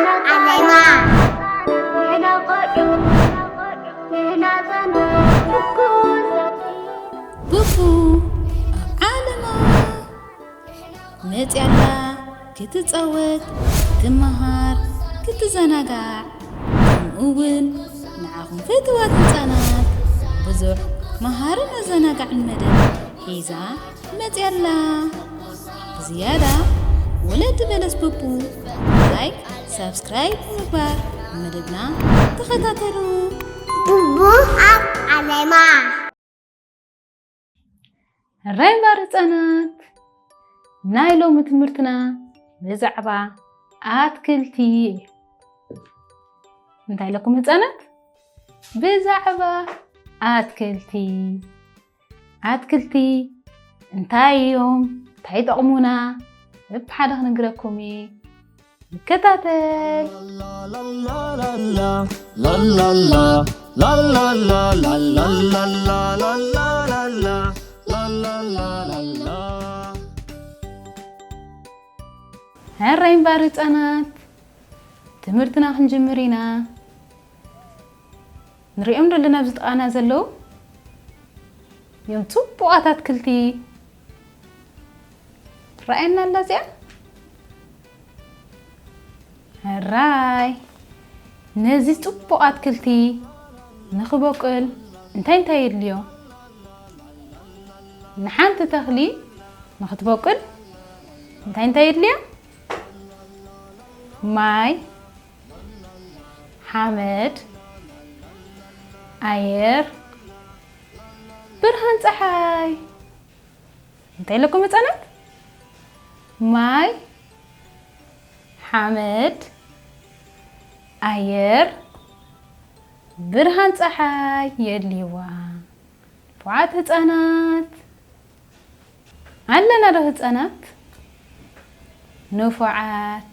ዓለማ። ቡቡ ኣብ ዓለማ መፅያላ ክትፃወት፣ ክትመሃር፣ ክትዘናጋዕ፣ ከምኡ እውን ንዓኹም ፍትዋት ህፃናት ብዙሕ መሃርን ኣዘናጋዕን መደብ ሒዛ መፅያላ። ብዝያዳ ወለዲ በለስ ቡቡ ላይክ፣ ሳብስክራይብ ብምግባር መደብና ተኸታተሉ። ቡቡ ኣብ ዓለማ። ራይምባር ህፃናት፣ ናይ ሎሚ ትምህርትና ብዛዕባ ኣትክልቲ እዩ። እንታይ ኢለኩም ህፃናት? ብዛዕባ ኣትክልቲ። ኣትክልቲ እንታይ እዮም? እንታይ ይጠቕሙና? በብሓደ ክነግረኩም እየ። ንከታተል። ሕራይ እምበር ህፃናት፣ ትምህርትና ክንጅምር ኢና። ንሪኦም ዘለና ኣብዚ ጥቓና ዘለዉ እዮም ፅቡቓት ኣትክልቲ። ትረኣየና ኣላ እዚኣ? ሕራይ፣ ነዚ ፅቡቕ ኣትክልቲ ንኽበቁል እንታይ እንታይ የድልዮ? ንሓንቲ ተኽሊ ንኽትበቁል እንታይ እንታይ የድልያ? ማይ፣ ሓመድ፣ ኣየር፣ ብርሃን ፀሓይ። እንታይ ኢለኩም ህፃናት? ማይ፣ ሓመድ፣ ኣየር፣ ብርሃን ፀሓይ የድልይዋ። ንፉዓት ህፃናት ኣለና ዶ ህፃናት? ንፉዓት።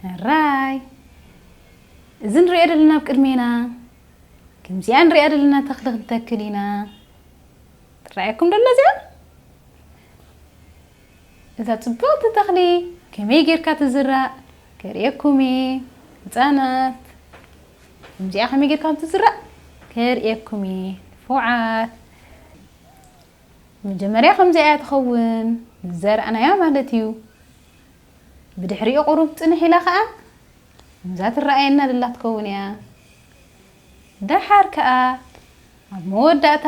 ሕራይ፣ እዚ ንሪኦ ዘለና ኣብ ቅድሜና፣ ከምዚኣ ንሪኣ ዘለና ተኽሊ ክንተክል ኢና። ትረኣየኩም ደሎ እዚኣ? እዛ ፅብቕቲ ተኽሊ ከመይ ጌርካ ትዝራእ ከርእየኩም እየ። ህፃናት፣ ከምዚኣ ከመይ ጌርካ ከም ትዝራእ ከርእየኩም እየ። ንፉዓት። መጀመርያ ከምዚኣ እያ ትኸውን፣ ዝዘራእናያ ማለት እዩ። ብድሕሪኡ ቁሩብ ፅንሕ ኢላ ኸዓ ከምዛ ትረኣየና ደላ ትኸውን እያ። ደሓር ከኣ ኣብ መወዳእታ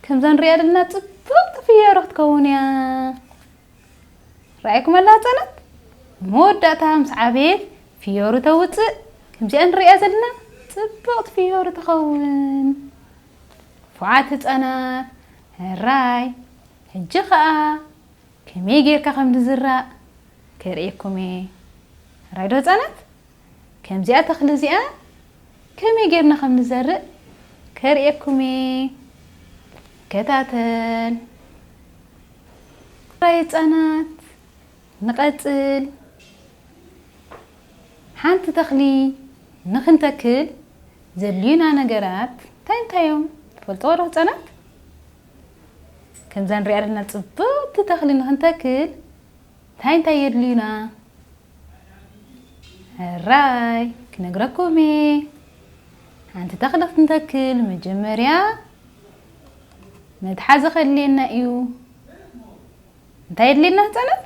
ከምዛ ንሪኣ ዘለና ፅብቕቲ ፍዮሪ ክትከውን እያ። ረኣይኩም ኣላ ህፃናት? ኣብ መወዳእታ ምስ ዓበየት ፍዮሪ ተውፅእ፣ ከምዚኣ ንሪኣ ዘለና ፅብቕቲ ፍዮሪ ትኸውን። ንፉዓት ህፃናት፣ ሕራይ። ሕጂ ኸኣ ከመይ ጌርካ ከም ዝዝራእ ከርእየኩም እየ። ሕራይ ዶ ህፃናት? ከምዚኣ ተኽሊ እዚኣ ከመይ ጌርና ከም ንዘርእ ከርእየኩም እየ። ከታተል። ሕራይ ህፃናት፣ ንቐጽል። ሓንቲ ተኽሊ ንኽንተክል ዘድልዩና ነገራት እንታይ እንታይ እዮም? ትፈልጥዎ ዶ ህፃናት? ከምዛ ንሪኣ ዘለና ፅብቕቲ ተኽሊ ንኽንተክል እንታይ እንታይ የድልዩና? ሕራይ ክነግረኩም እየ። ሓንቲ ተኽሊ ክንተክል መጀመርያ መትሓዚ ከድልየና እዩ። እንታይ የድልየና ህፃናት?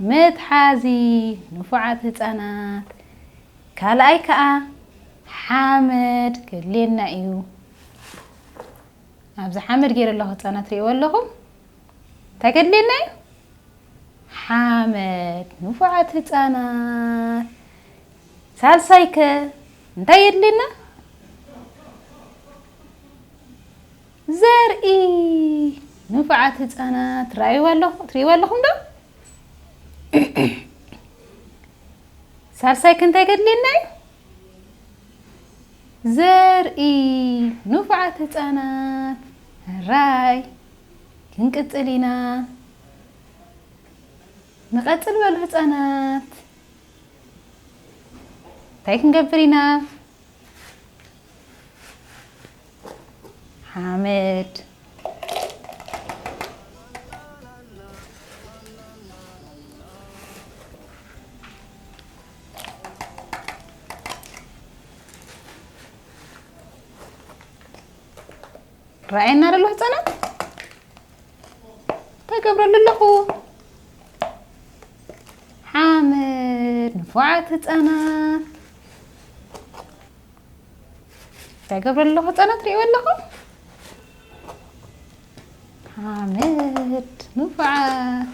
መትሓዚ። ንፉዓት ህፃናት። ካልኣይ ከዓ ሓመድ ከድልየና እዩ። ኣብዚ ሓመድ ገይረ ኣለኹ ህፃናት፣ ርእይዎ ኣለኹም። እንታይ ከድልየና እዩ? ሓመድ። ንፉዓት ህፃናት። ሳልሳይ ከ እንታይ የድልየና? ዘርኢ። ንፉዓት ህፃናት፣ ራእይዎ ኣለኹ-፣ ትርእይዎ ኣለኹም ዶ? ሳልሳይ ከ እንታይ ከድልየና እዩ? ዘርኢ። ንፉዓት ህፃናት፣ ሕራይ ክንቅፅል ኢና። ንቐፅል በሉ ህፃናት። እንታይ ክንገብር ኢና? ሓመድ። ራኣየና ደሎ ህፃናት እንታይ ገብረሉ ኣለኹ? ሓመድ ንፉዓት ህፃናት እንታይ ገብረሉ ኣለኹ? ህፃናት ሪእዎ ኣለኹ? ሓመድ ንፉዓት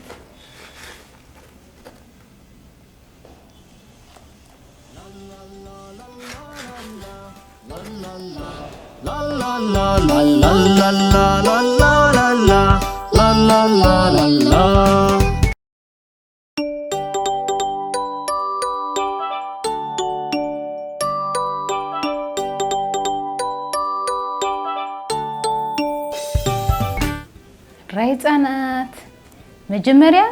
ራይ ህፃናት መጀመርያ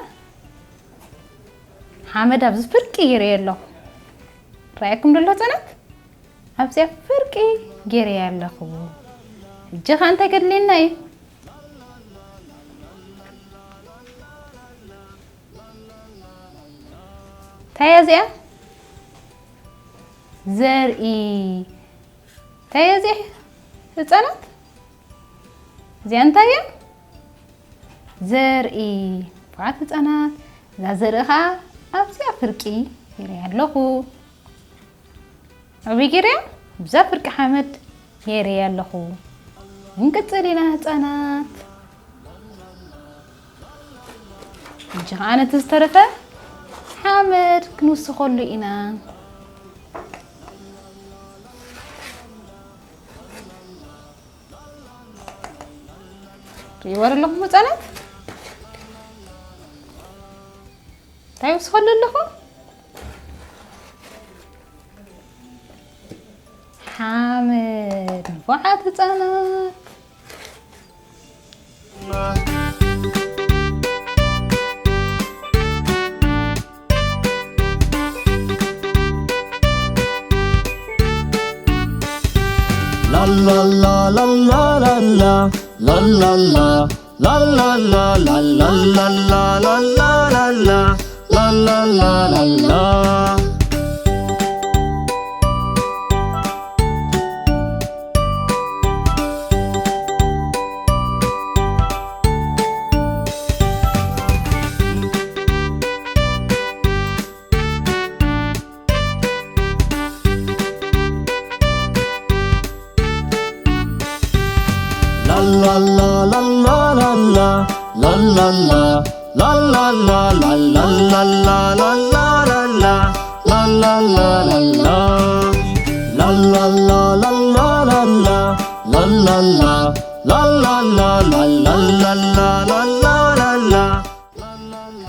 ሓመድ ኣብዚ ፍርቂ ገይረዮ ኣለኹ። ራእየኩም ደሎ ህፃናት ኣብዚኣ ፍርቂ ገይረያ ኣለኹ። እጂ ኸ እንታይ ከድልየና እዩ? እንታይ እያ እዚኣ? ዘርኢ። እንታይ እያ እዚኣ ህፃናት? እዚኣ እንታይ እያ? ዘርኢ። ንፉዓት ህፃናት እዛ ዘርኢ ኸዓ ኣብዚኣ ፍርቂ ገይረያ ኣለኹ። ኣበይ ገይረያ? ብዛ ፍርቂ ሓመድ ገይረያ ኣለኹ። ክንቅፅል ኢና ህፃናት። ሕጂ ኸዓ ነቲ ዝተረፈ ሓመድ ክንውስኸሉ ኢና። ሪእዎ ኣለኹም ህፃናት እንታይ ውስኸሉ ኣለኹ? ሓመድ ንፉዓት ህፃናት።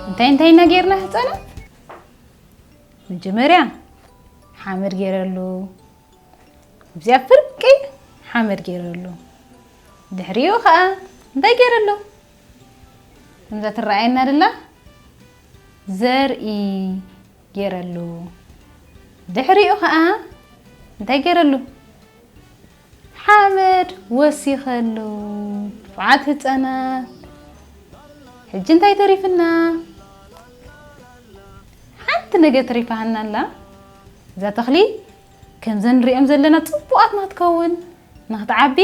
እንታይ እንታይ ኢና ጌርና ህፃናት? መጀመርያ ሓመድ ገይረሉ፣ እዚኣ ፍርቂ ሓመድ ገይረሉ። ድሕሪኡ ኸዓ እንታይ ገይረሉ? ከምዛ ትረኣየና ደላ ዘርኢ ገይረሉ። ድሕሪኡ ኸዓ እንታይ ገይረሉ? ሓመድ ወሲኸሉ። ንፉዓት ህፃናት። ሕጂ እንታይ ተሪፍና? ሓንቲ ነገር ተሪፋሃና ኣላ። እዛ ተኽሊ ከምዘን ንሪኦም ዘለና ፅቡቓት ንክትከውን ንክትዓቢ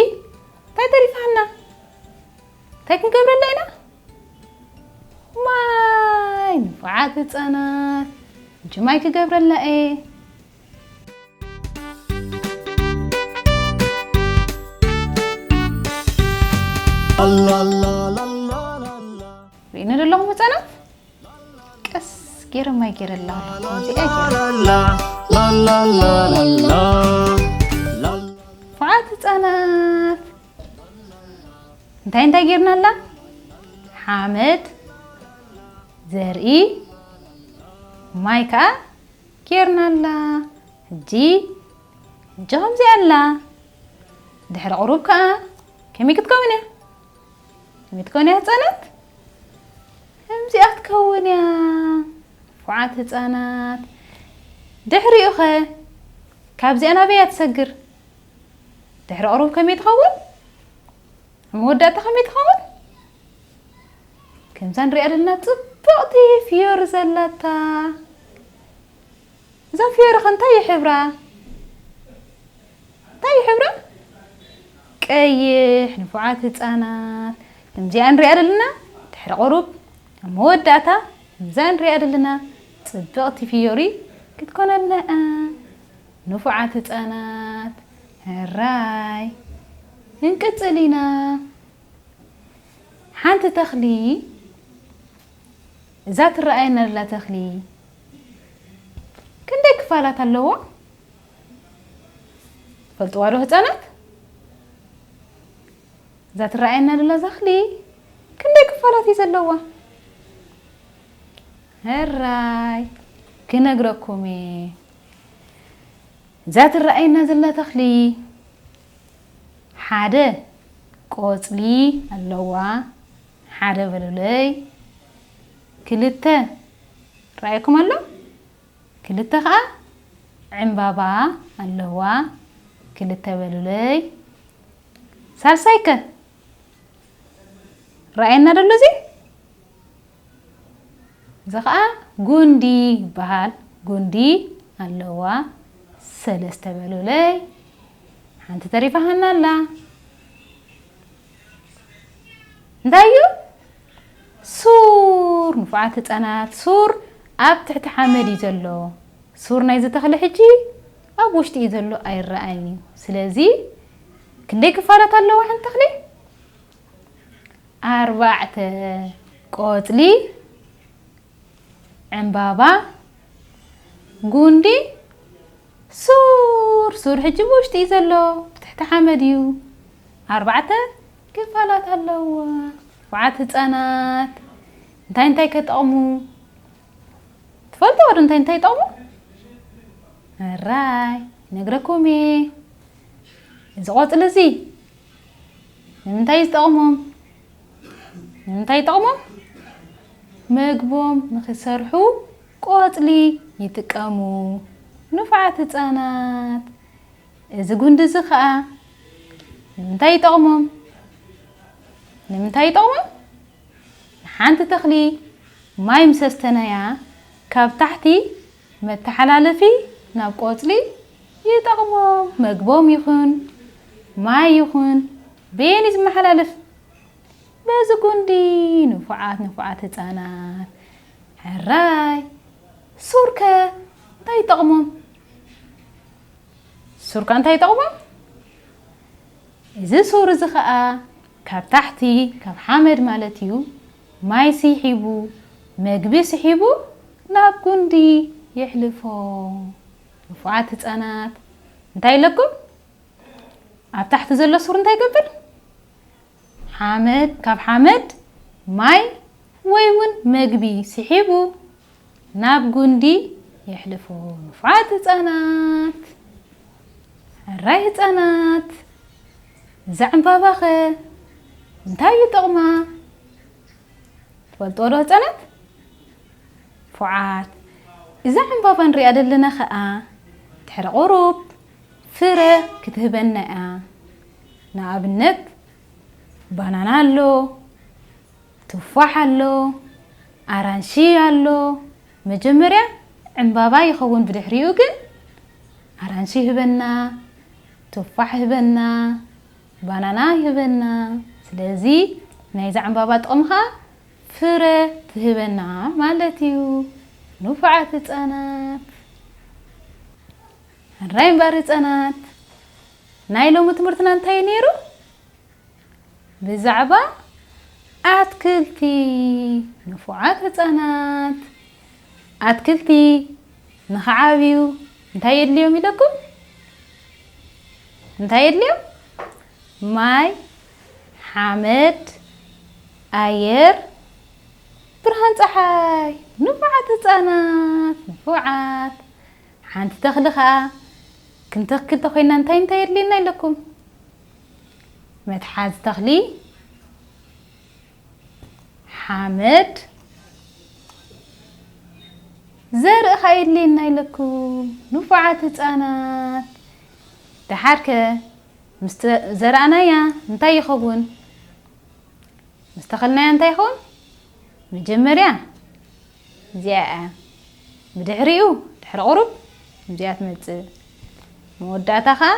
እንታይ ተሪፋሃና? እንታይ ክንገብረላ ኢና? ማይ። ንፉዓት ህፃናት። ሕጂ ማይ ክገብረላ እየ። ሪእኒ ዘለኹም ህፃናት ቀስ ገይረ ማይ ገይረ ኣለኹ። ከምዚኣ ገይረ። ንፉዓት ህፃናት እንታይ እንታይ ጌርና ኣላ? ሓመድ፣ ዘርኢ፣ ማይ ከዓ ጌርና ኣላ። ሕጂ ሕጂ ከምዚኣ ኣላ። ድሕሪ ቁሩብ ከዓ ከመይ ክትከውን እያ? ከመይ ትከውን እያ ህፃናት? ከምዚኣ ክትከውን እያ። ንፉዓት ህፃናት። ድሕሪኡ ኸ ካብዚኣ ናበይ እያ ትሰግር? ድሕሪ ቁሩብ ከመይ ትኸውን? ኣብ መወዳእታ ከመይ ትኸውን? ከምዛ ንሪኣ ዘለና ፅብቕቲ ፍዮሪ ዘላታ። እዛ ፍዮሪ ኸ እንታይ እዩ ሕብራ? እንታይ እዩ ሕብራ? ቀይሕ፣ ንፉዓት ህፃናት። ከምዚኣ ንሪኣ ዘለና ድሕሪ ቁሩብ ኣብ መወዳእታ ከምዛ ንሪኣ ዘለና ፅብቕቲ ፍዮሪ ክትኮነልና እያ። ንፉዓት ህፃናት፣ ሕራይ። ክንቅፅል ኢና። ሓንቲ ተኽሊ፣ እዛ ትረኣየና ዘላ ተኽሊ ክንደይ ክፋላት ኣለዋ? ፈልጥዋ ዶ ህፃናት? እዛ ትረኣየና ዘላ ተኽሊ ክንደይ ክፋላት እዩ ዘለዋ? ሕራይ፣ ክነግረኩም እየ። እዛ ትረኣየና ዘላ ተኽሊ ሓደ ቆፅሊ ኣለዋ። ሓደ በሉለይ። ክልተ ረኣየኩም ኣሎ። ክልተ ኸዓ ዕምባባ ኣለዋ። ክልተ በሉለይ። ሳልሳይከ ረኣየና ደሎ እዚ? እዚ ኸዓ ጉንዲ ይበሃል። ጉንዲ ኣለዋ። ሰለስተ በሉለይ። ሓንቲ ተሪፋ ሃና ኣላ። እንታይ እዩ? ሱር። ንፉዓት ህፃናት፣ ሱር ኣብ ትሕቲ ሓመድ እዩ ዘሎ። ሱር ናይዚ ተኽሊ ሕጂ ኣብ ውሽጢ እዩ ዘሎ፣ ኣይረኣይን እዩ። ስለዚ ክንደይ ክፋላት ኣለዋ ሓንቲ ተኽሊ? ኣርባዕተ። ቆፅሊ፣ ዕምባባ፣ ጉንዲ፣ ሱር። ሱር ሕጂ ብውሽጢ እዩ ዘሎ፣ ብትሕቲ ሓመድ እዩ። ኣርባዕተ ክፋላት ኣለዎ። ንፉዓት ህፃናት፣ እንታይ እንታይ ከጠቕሙ ትፈልጥዎ ዶ? እንታይ እንታይ ይጠቕሙ? ሕራይ፣ ነግረኩም እየ። እዚ ቆፅሊ እዚ ንምንታይ ዝጠቕሞም? ንምንታይ ይጠቕሞም? መግቦም ንኽሰርሑ ቆፅሊ ይጥቀሙ። ንፉዓት ህፃናት፣ እዚ ጉንዲ እዚ ኸዓ ንምንታይ ይጠቕሞም? ንምንታይ ይጠቕሞም? ንሓንቲ ተኽሊ ማይ ምስ ኣስተነያ፣ ካብ ታሕቲ መተሓላለፊ ናብ ቆፅሊ ይጠቕሞም። መግቦም ይኹን ማይ ይኹን በየን እዩ ዝመሓላለፍ? በዚ ጉንዲ። ንፉዓት ንፉዓት ህፃናት። ሕራይ። ሱር ከ እንታይ ይጠቕሞም? ሱር ከ እንታይ ይጠቕሞም? እዚ ሱር እዚ ኸዓ ካብ ታሕቲ፣ ካብ ሓመድ ማለት እዩ፣ ማይ ስሒቡ፣ መግቢ ስሒቡ ናብ ጉንዲ የሕልፎ። ንፉዓት ህፃናት፣ እንታይ ኢለኩም? ኣብ ታሕቲ ዘሎ ሱር እንታይ ይገብር? ሓመድ፣ ካብ ሓመድ ማይ ወይ እውን መግቢ ስሒቡ ናብ ጉንዲ የሕልፎ። ንፉዓት ህፃናት፣ ሕራይ ህፃናት፣ እዛ ዕምባባ ኸ እንታይ እዩ ጥቕማ? ትፈልጥዎ ዶ ህፃናት? ንፉዓት፣ እዛ ዕምባባ ንሪኣ ዘለና ኸዓ ድሕሪ ቁሩብ ፍረ ክትህበና እያ። ንኣብነት ባናና ኣሎ፣ ቱፋሕ ኣሎ፣ ኣራንሺ ኣሎ። መጀመርያ ዕምባባ ይኸውን፣ ብድሕሪኡ ግን ኣራንሺ ይህበና፣ ቱፋሕ ይህበና፣ ባናና ይህበና። ስለዚ ናይዛ ዕምባባ ጥቕሚ ኸዓ ፍረ ትህበና ማለት እዩ። ንፉዓት ህፃናት፣ ሕራይ እምበኣር ህፃናት፣ ናይ ሎሚ ትምህርትና እንታይ እዩ ነይሩ? ብዛዕባ ኣትክልቲ። ንፉዓት ህፃናት፣ ኣትክልቲ ንኽዓብዩ እንታይ የድልዮም ኢለኩም? እንታይ የድልዮም? ማይ፣ ሓመድ፣ ኣየር፣ ብርሃን ፀሓይ። ንፉዓት ህፃናት፣ ንፉዓት። ሓንቲ ተኽሊ ኸዓ ክንተክል ተኾይና እንታይ እንታይ የድልየና ኢለኩም? መትሓዚ ተኽሊ፣ ሓመድ፣ ዘርኢ ኸዓ የድልየና ኢለኩም። ንፉዓት ህፃናት፣ ደሓርከ ምስ ተ-፣ ዘርኣናያ እንታይ ይኸውን? ምስ ተኸልናያ እንታይ ይኸውን? መጀመርያ እዚኣ እያ። ብድሕሪኡ፣ ድሕሪ ቁሩብ እዚኣ ትመጽእ። መወዳእታ ኸዓ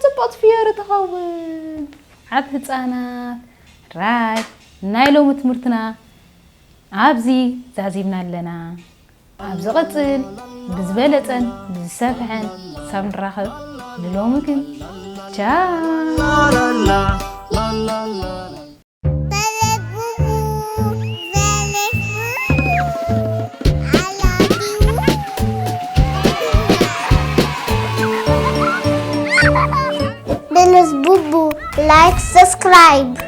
ጽቡቕቲ ፍዮሪ ትኸውን። ዓብ ህጻናት ራይ ናይ ሎሚ ትምህርትና ኣብዚ ዛዚምና ኣለና። ኣብ ዝቐጽል ብዝበለጸን ብዝሰፍሐን ሳብ ንራኸብ ንሎሚ ግን ቻው። Belus Bubu, like, subscribe.